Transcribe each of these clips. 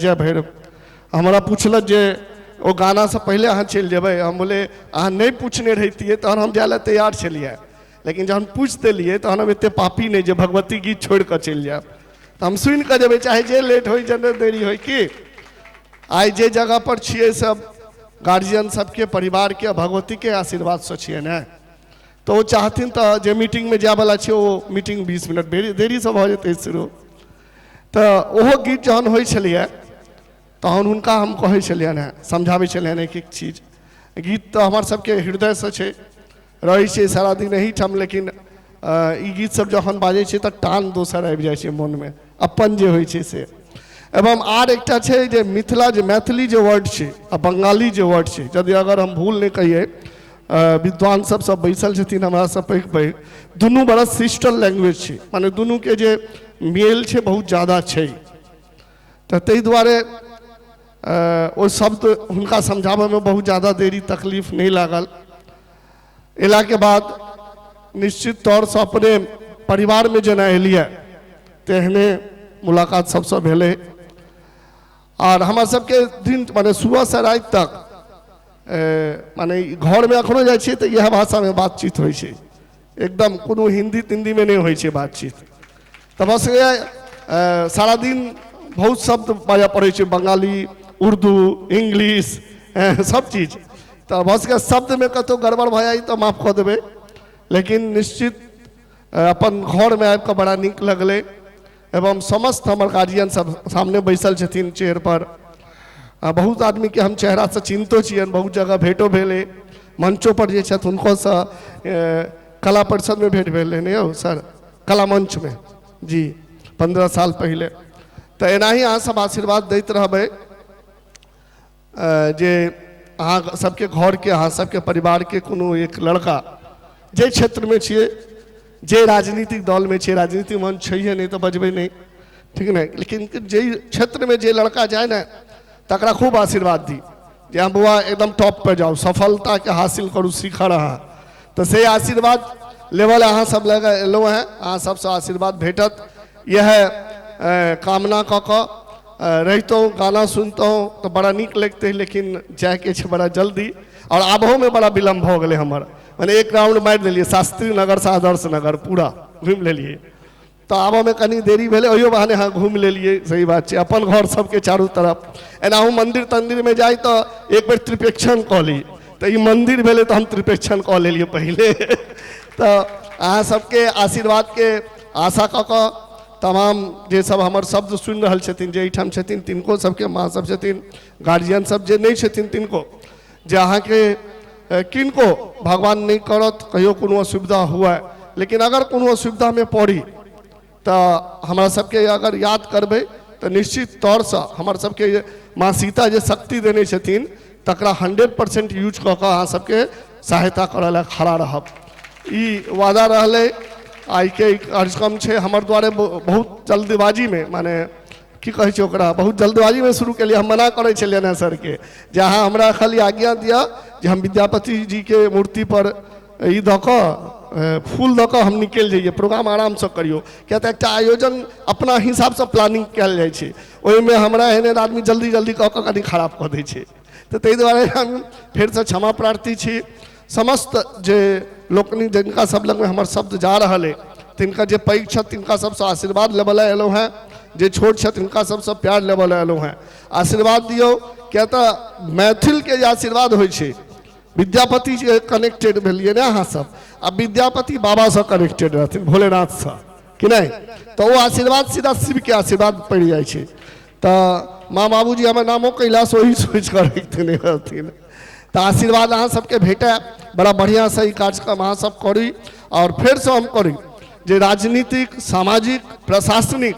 जय भैरव। हमरा पुछलक जे ओ गानासँ पहिले अहाँ चलि जेबै? हम बोले, अहाँ नहि पूछने रहितियै तहन हम जाय लए तैयार छलियै, लेकिन जहन पूछि देलियै तहन हम एतेक पापी नहि जे भगवती गीत छोड़ि कऽ चलि जायब, तऽ हम सुनि कऽ जेबै, चाहे जे लेट होइ, जे देरी होइ। की आइ जे जगह पर छियै, सब गार्जियन सबके, परिवारके आ भगवतीके आशीर्वादसँ छियै ने। तऽ ओ चाहथिन तऽ जे मीटिंगमे जायवला छै, ओ मीटिंग 20 मिनट देरीसँ भऽ जेतै शुरू। तऽ ओहो गीत जहन होइ छलैए, तहन हुनका हम कहै छलियनि हेँ, समझाबै छलियनि एक एक चीज। गीत तऽ हमर सबके हृदयसँ छै, रहै छियै सारा दिन एहिठाम, लेकिन ई गीतसभ जखन बाजै छै तऽ टान दोसर आबि जाइ छै मोनमे, अपन जे होइ छै से। एवं आर एकटा छै जे मिथिला जे मैथिली जे वर्ड छै आ बंगाली जे वर्ड छै, यदि अगर हम भूल नहि कहियै, विद्वान सब सब बैसल छथिन हमरासँ पैघ पैघ, दुनू बड़ा सिस्टर लैंग्वेज छै, माने दुनूके जे मेल छै, बहुत ज्यादा छै। तऽ ताहि दुआरे ओ शब्द हुनका समझाबयमे बहुत ज्यादा देरी तकलीफ नहि लागल। अयलाके बाद निश्चित तौरसँ अपने परिवारमे जेना एलियै, तेहने मुलाकात सबसँ भेलै। आर हमर सबके दिन, माने सुबहसँ राति तक, माने घरमे एखनो जाइ छियै तऽ इएह भाषामे बातचीत होइ छै एकदम, कोनो हिन्दी तिन्दीमे नहि होइ छै बातचीत। तऽ बस इएह, सारा दिन बहुत शब्द बाजऽ पड़ै छै, बंगाली, उर्दू, इंग्लिश, सब चीज। तऽ भऽ सकैए शब्दमे कतहु गड़बड़ भऽ जाइ तऽ माफ कऽ देबै, लेकिन निश्चित अपन घरमे आबि कऽ बड़ा नीक लगलै। एवं समस्त हमर गार्जियन सब सामने बैसल छथिन चेयर पर। बहुत आदमीके हम चेहरासँ चिन्हतो छियनि, बहुत जगह भेटो भेलै। मंचो पर जे छथि, हुनकोसँ कला परिषदमे भेट भेलै ने यौ सर, कला मंचमे जी, 15 साल पहिले। तऽ एनाही अहाँ सब आशीर्वाद दैत रहबै जे अहाँ सबके घरके, अहाँ सबके परिवारके कोनो एक लड़का जे क्षेत्रमे छियै, जे राजनीतिक दलमे छियै, राजनीतिक मंच छैहे नहि तऽ बजबै नहि, ठीक ने? लेकिन जाहि क्षेत्रमे जे लड़का जाय ने, तकरा खूब आशीर्वाद दी जे अहाँ बौआ एकदम टॉप पर जाउ, सफलताके हासिल करू शिखर अहाँ। तऽ से आशीर्वाद लेबल अहाँ सब लग एलहुँ हेँ। अहाँ सबसँ आशीर्वाद भेटत, इएह कामना कऽ कऽ रहितहुँ, गाना सुनितहुँ तऽ बड़ा नीक लगितै, लेकिन जायके छै बड़ा जल्दी आओर आबहोमे बड़ा विलम्ब भऽ गेलै हमर। मने एक राउंड मारि देलियै, शास्त्री नगरसँ आदर्श नगर पूरा घुमि लेलियै, तऽ आबऽमे कनि देरी भेलै। ओहियो बहाने अहाँ घुमि लेलियै, सही बात छै। अपन घर सबके चारू तरफ एनाहु मन्दिर तन्दिरमे जाइ तऽ एक बेर त्रिपेक्षण कऽ ली। तऽ ई मन्दिर भेलै तऽ हम त्रिपेक्षण कऽ लेलियै पहिले। तऽ अहाँ सबके आशीर्वादके आशा कऽ कऽ तमाम जे सब हमर शब्द सुनि रहल छथिन, जे एहिठाम छथिन तिनको सबके, माँ सब छथिन, गार्जियन सब, जे नहि छथिन तिनको, जे अहाँके किनको भगवान नहि करत कहियो कोनो असुविधा हुए, लेकिन अगर कोनो असुविधामे पड़ी तऽ हमरा सबके अगर याद करबै तऽ निश्चित तौरसँ हमर सबके माँ सीता जे शक्ति देने छथिन, तकरा 100% यूज कऽ कऽ अहाँ सबके सहायता करऽ लए खड़ा रहब, ई वादा रहलै। आइके ई कार्यक्रम छै हमर द्वारे बहुत जल्दबाजीमे, माने की कहै छै ओकरा, बहुत जल्दबाजीमे शुरू केलियै। हम मना करै छलियनि हेँ सरके जे अहाँ हमरा खाली आज्ञा दिअ जे हम विद्यापति जीके मूर्तिपर ई दऽ कऽ, फूल दऽ कऽ हम निकलि जइयै, प्रोग्राम आरामसँ करियौ। किया तऽ एकटा आयोजन अपना हिसाबसँ प्लानिंग कयल जाइ छै, ओहिमे हमरा एहन एहन आदमी जल्दी जल्दी कऽ कऽ कनि खराब कऽ दै छै। तऽ ताहि दुआरे हम फेरसँ क्षमा प्रार्थी छी समस्त जे लोकनि, जिनका सब लगमे हमर शब्द जा रहल अइ तिनका। जे पैघ छथि, तिनका सबसँ आशीर्वाद लेबऽ लए एलहुँ हेँ। जे छोट छथि, तिनका सबसँ प्यार लेबऽ लए एलहुँ हेँ। आशीर्वाद दियौ, किया तऽ मैथिलके जे आशीर्वाद होइ छै, विद्यापति जे कनेक्टेड भेलियै ने अहाँ सब, आ विद्यापति बाबासँ कनेक्टेड रहथिन, भोलेनाथसँ कि नहि? तऽ ओ आशीर्वाद सीधा शिवके आशीर्वाद पड़ि जाइ छै। तऽ माँ बाबूजी हमर नामो कैलाश ओही सोचि कऽ रखने रहथिन। तऽ आशीर्वाद अहाँ सबके भेटय, बड़ा बढ़िआँसँ ई कार्यक्रम अहाँ सब करी। आओर फेरसँ हम करी जे राजनीतिक, सामाजिक, प्रशासनिक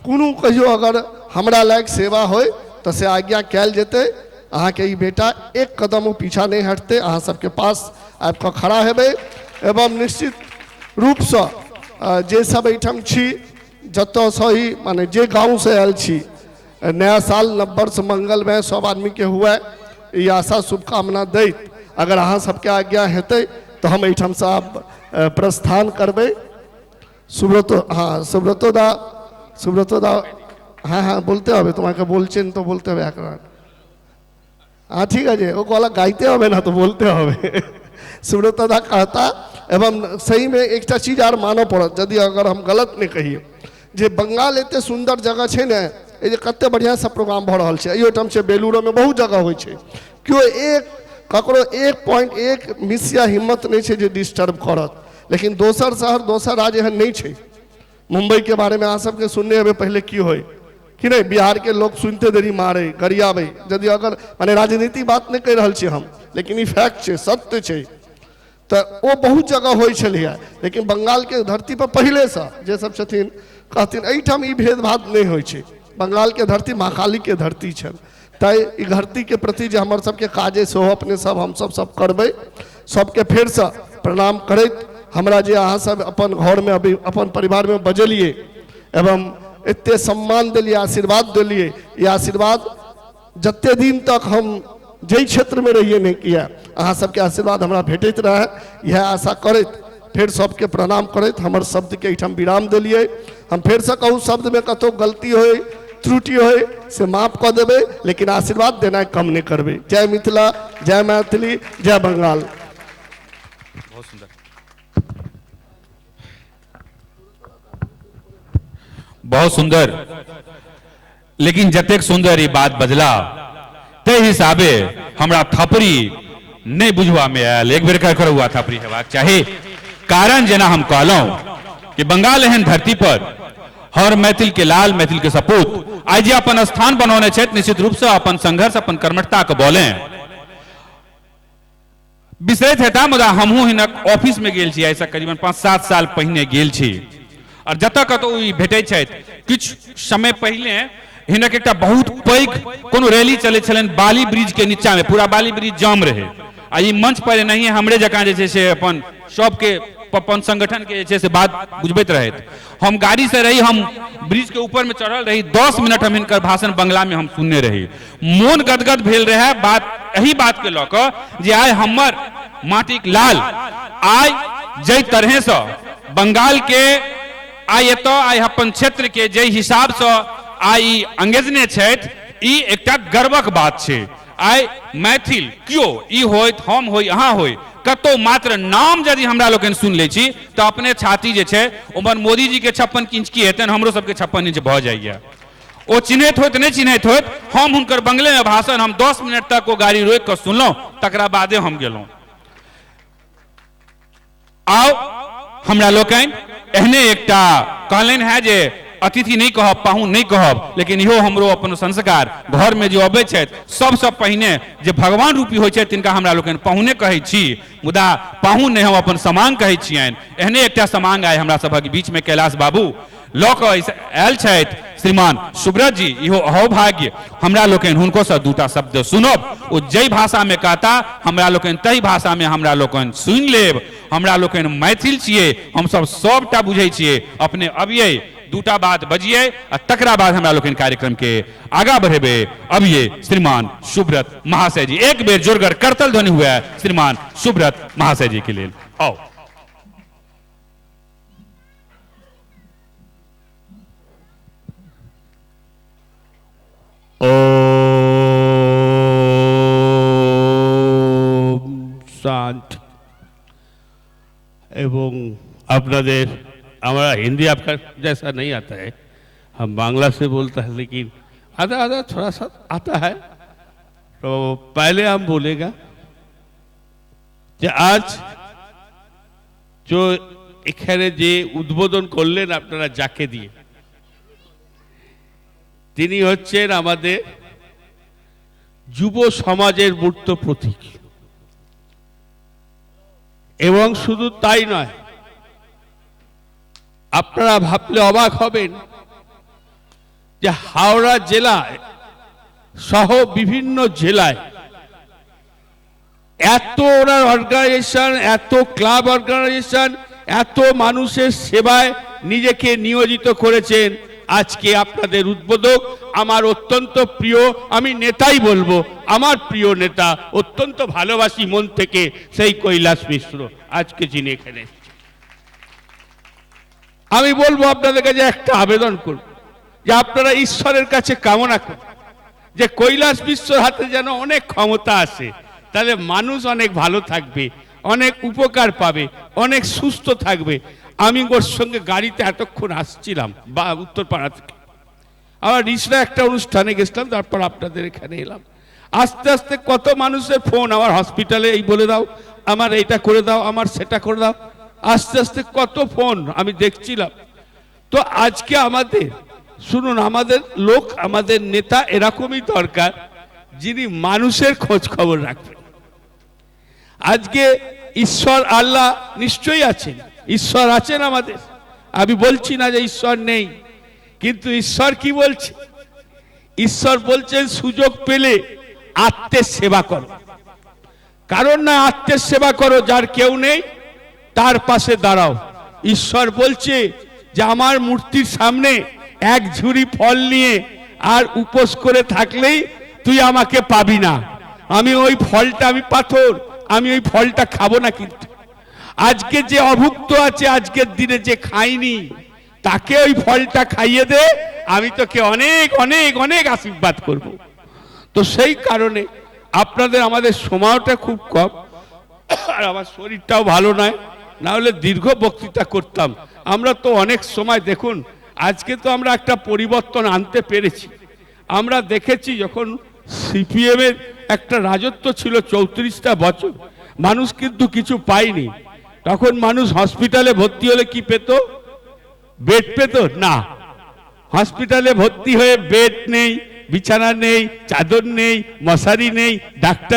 कोनो कहियो अगर हमरा लायक सेवा होइ तऽ से आज्ञा कयल जेतै। अहाँके ई बेटा एक कदमो पीछा नहि हटतै, अहाँ सबके पास आबि कऽ खड़ा हेबै। एवं निश्चित रूपसँ जे सब एहिठाम छी, जतऽसँ ही, माने जे गाँवसँ आयल छी, नया साल, नव वर्ष मंगलमय सब आदमीके हुए, ई आशा शुभकामना दैत अगर अहाँ सबके आज्ञा हेतै तऽ हम एहिठामसँ आब प्रस्थान करबै। सुब्रतो, हँ, सुब्रतो दा, सुब्रतो दा, হ্যাঁ হ্যাঁ বলতে হবে, তোমাকে বলছেন তো বলতে হবে একবার। হ্যাঁ ঠিক আছে, ও গলা গাইতে হবে না তো বলতে হবে। सुब्रत दा कहता एवं सही में एकटा चीज are मानऽ पड़त, यदि अगर हम गलत नहीं कहिए, जे बंगाल एते सुंदर जगह छै ने, ए जे कते बढ़िया सब प्रोग्राम भऽ रहल छै। एहिठाम छै बेलूरोमे बहुत जगह होइ छै, केओ एक ककरो 1.1 मिसिया हिम्मत नहीं छै जे डिस्टर्ब करत। लेकिन दोसर शहर दोसर राज्य एहन नहीं छै। मुंबई के बारे में अहाँ सबके सुनने हेबै पहले की होय कि नहीं, बिहार के लोग सुनते देरी मारे गरियाबै। यदि अगर माने राजनीति बात नहीं कहि रहल छी हम, लेकिन ई फैक्ट छै, सत्य छै। तऽ ओ बहुत जगह होइ छलैए, लेकिन बंगालके धरती पर पहिलेसँ जे सब छथिन कहथिन एहिठाम ई भेदभाव नहि होइ छै। बंगालके धरती माँ कालीके धरती छनि, तैँ ई धरतीके प्रति जे हमर सबके काज अइ सेहो अपने सब हमसब सब करबै। सबके फेरसँ प्रणाम करैत हमरा जे अहाँ सब अपन घरमे अभी अपन परिवारमे बजलियै एवं एते सम्मान देलियै, आशीर्वाद देलियै, ई आशीर्वाद जते दिन तक हम जाहि क्षेत्रमे रहियै नहि किया अहाँ सबके आशीर्वाद हमरा भेटैत रहए, इएह आशा करैत फेर सबके प्रणाम करैत हमर शब्दके एहिठाम विराम देलियै। हम फेरसँ कहू, शब्दमे कतहु गलती होय त्रुटि होय से माफ कऽ देबै, लेकिन आशीर्वाद देनाइ कम नहि करबै। जय मिथिला, जय मैथिली, जय बंगाल। बहुत सुंदर, बहुत सुंदर। लेकिन जतेक सुंदर ई बात बजला ते हिसाबे हमरा थपड़ी नहीं बुझवा में आयल। एक बेर कर हुआ थपड़ी हेबाक चाही। कारण जेना हम कहलहुं कि बंगाल एहन धरती पर हर मैथिल के लाल, मैथिल के सपूत आइ जे अपन स्थान बनौने छथि, निश्चित रूप से अपन संघर्ष अपन कर्मठता के बलें बिसरैत हेता। मुदा हमहूँ हिनक ऑफिस में गेल छी, ऐसा करीबन 5-7 साल पहिने गेल छी, और जतऽ कतौ ई भेटै छथि। किछु समय पहिले हिनक एकटा बहुत पैघ कोनो रैली चलै छलनि बाली ब्रिज के नीचा में, पूरा बाली ब्रिज जाम रहे, आ ई मंच पर नहीं हमरे जकाँ जे छै से अपन सबके अपन संगठन के जे छै से बात बुझबैत रहथि। हम गाड़ी से रही, हम ब्रिज के ऊपर में चढ़ल रही, 10 मिनट हम हिनकर भाषण बंगला में हम सुनने रही। मोन गदगद भेल रहे बात एही बात के लऽ कऽ जे आइ हमर माटिक लाल आइ जाहि तरह से बंगाल के आइ एतऽ आइ अपन क्षेत्र के जाहि हिसाब से आइ अंगेजने छथि, ई एकटा गर्वक बात छै। आइ मैथिल क्यों ई होइत, हम होइ, अहाँ होइ, कतौ मात्र नाम यदि हमरा लोकनि सुनि लै छी तऽ अपने छाती जे छै उमर मोदी जी के 56 इंच की हेतनि, हमरो सबके 56 इंच भऽ जाइए। ओ चिन्हैत होइत नहि चिन्हैत होइत, हम हुनकर बंगले में भाषण हम 10 मिनट तक ओ गाड़ी रोकि कऽ सुनलहुँ, तकरा बादे हम गेलहुँ। आउ हमरा लोकनि एहने एकटा कहलनि है जे अतिथि नहीं कहब, पाहुन नहीं कहब, लेकिन इहो हमरो अपन संस्कार घर में जो अबै छथि सबसँ पहिने जे भगवान रूपी होइ छथि तिनका हमरा लोकनि पाहुने कहै छी, मुदा पाहुन नहि हम अपन समांग कहै छियनि। एहने एकटा समांग आइ हमरा सभक बीच में कैलाश बाबू लऽ कऽ आयल छथि श्रीमान सुब्रत जी। इहो अहोभाग्य हमरा लोकनि हुनको दूटा शब्द सुनब, ओ जाहि भाषा में कहता हमरा लोकनि तही भाषा में हमरा लोकनि सुनि लेब। हमरा लोकनि मैथिल छियै, हमसब सबटा बुझै छियै। अपने अबियै, दूटा बात बजियै आ तकरा बाद हमरा लोकनि कार्यक्रम के आगा बढ़ेबै। अबियै श्रीमान सुब्रत महाशय जी, एक बेर जोरगर करतल ध्वनि हुए श्रीमान सुब्रत महाशय जी के लेल। आओ। ओम शांति। एवं আপনাদের हमारा हिंदी आपका जैसा नहीं आता है, हम बांग्ला से बोलता है, लेकिन आधा आधा थोड़ा सा आता है। तो पहले हम बोलेगा যে আজ जो এখানে যে উদ্বোধন করলেন আপনারা যাকে দিয়ে, তিনি হচ্ছেন আমাদের যুব সমাজের মূর্ত প্রতীক। এবং শুধু তাই নয়, আপনারা ভাবলে অবাক হবেন যে হাওড়া জেলা সহ বিভিন্ন জেলায় এত ওনার অর্গানাইজেশন, এত ক্লাব অর্গানাইজেশন, এত মানুষের সেবায় নিজেকে নিয়োজিত করেছেন। আজকে আপনাদের উদ্বোধক আমার অত্যন্ত প্রিয়, আমি নেতাই বলবো, আমার প্রিয় নেতা, অত্যন্ত ভালোবাসি মন থেকে, সেই কৈলাস মিশ্র আজকে যিনি এখানে। আমি বলবো আপনাদের কাছে একটা আবেদন করব, যে আপনারা ঈশ্বরের কাছে কামনা করুন যে কৈলাস বিশ্বর হাতে যেন অনেক ক্ষমতা আসে, তাহলে মানুষ অনেক ভালো থাকবে, অনেক উপকার পাবে, অনেক সুস্থ থাকবে। আমি ওর সঙ্গে গাড়িতে এতক্ষণ আসছিলাম বা উত্তরপাড়া থেকে, আবার রিসরা একটা অনুষ্ঠানে গেছিলাম, তারপর আপনাদের এখানে এলাম। আস্তে আস্তে কত মানুষের ফোন, আমার হসপিটালে এই বলে দাও, আমার এইটা করে দাও, আমার সেটা করে দাও, আস্তে আস্তে কত ফোন আমি দেখছিলাম। তো আজকে আমাদের শুনুন, আমাদের লোক, আমাদের নেতা এরকমই দরকার যিনি মানুষের খোঁজ খবর রাখবেন। আজকে ঈশ্বর আল্লাহ নিশ্চয়ই আছেন, ঈশ্বর আছেন আমাদের, আমি বলছি না যে ঈশ্বর নেই, কিন্তু ঈশ্বর কি বলছে? ঈশ্বর বলছেন সুযোগ পেলে আত্মের সেবা করো। কারণ না আত্মের সেবা করো, যার কেউ নেই তার পাশে দাঁড়াও। ঈশ্বর বলছে যে আমার মূর্তির সামনে এক ঝুড়ি ফল নিয়ে আর উপোস করে থাকলেই তুই আমাকে পাবি না। আমি ওই ফলটা, আমি পাথর, আমি ওই ফলটা খাবো না। কিন্তু আজকে যে অভুক্ত আছে, আজকের দিনে যে খায়নি, তাকে ওই ফলটা খাইয়ে দে, আমি তোকে অনেক অনেক অনেক আশীর্বাদ করব। তো সেই কারণে আপনাদের, আমাদের সময়টা খুব কম, আর আমার শরীরটাও ভালো নয়, না হলে দীর্ঘ বক্তৃতা করতাম। আমরা তো অনেক সময় দেখুন, আজকে তো আমরা একটা পরিবর্তন আনতে পেরেছি। আমরা দেখেছি যখন সিপিএমের একটা রাজত্ব ছিল 34টা বছর, মানুষ কিন্তু কিছু পায়নি। তখন মানুষ হসপিটালে ভর্তি হলে কি পেত? বেড পেত না। হসপিটালে ভর্তি হয়ে বেড নেই, বিছানা নেই, চাদর নেই, মশারি নেই, ডাক্তার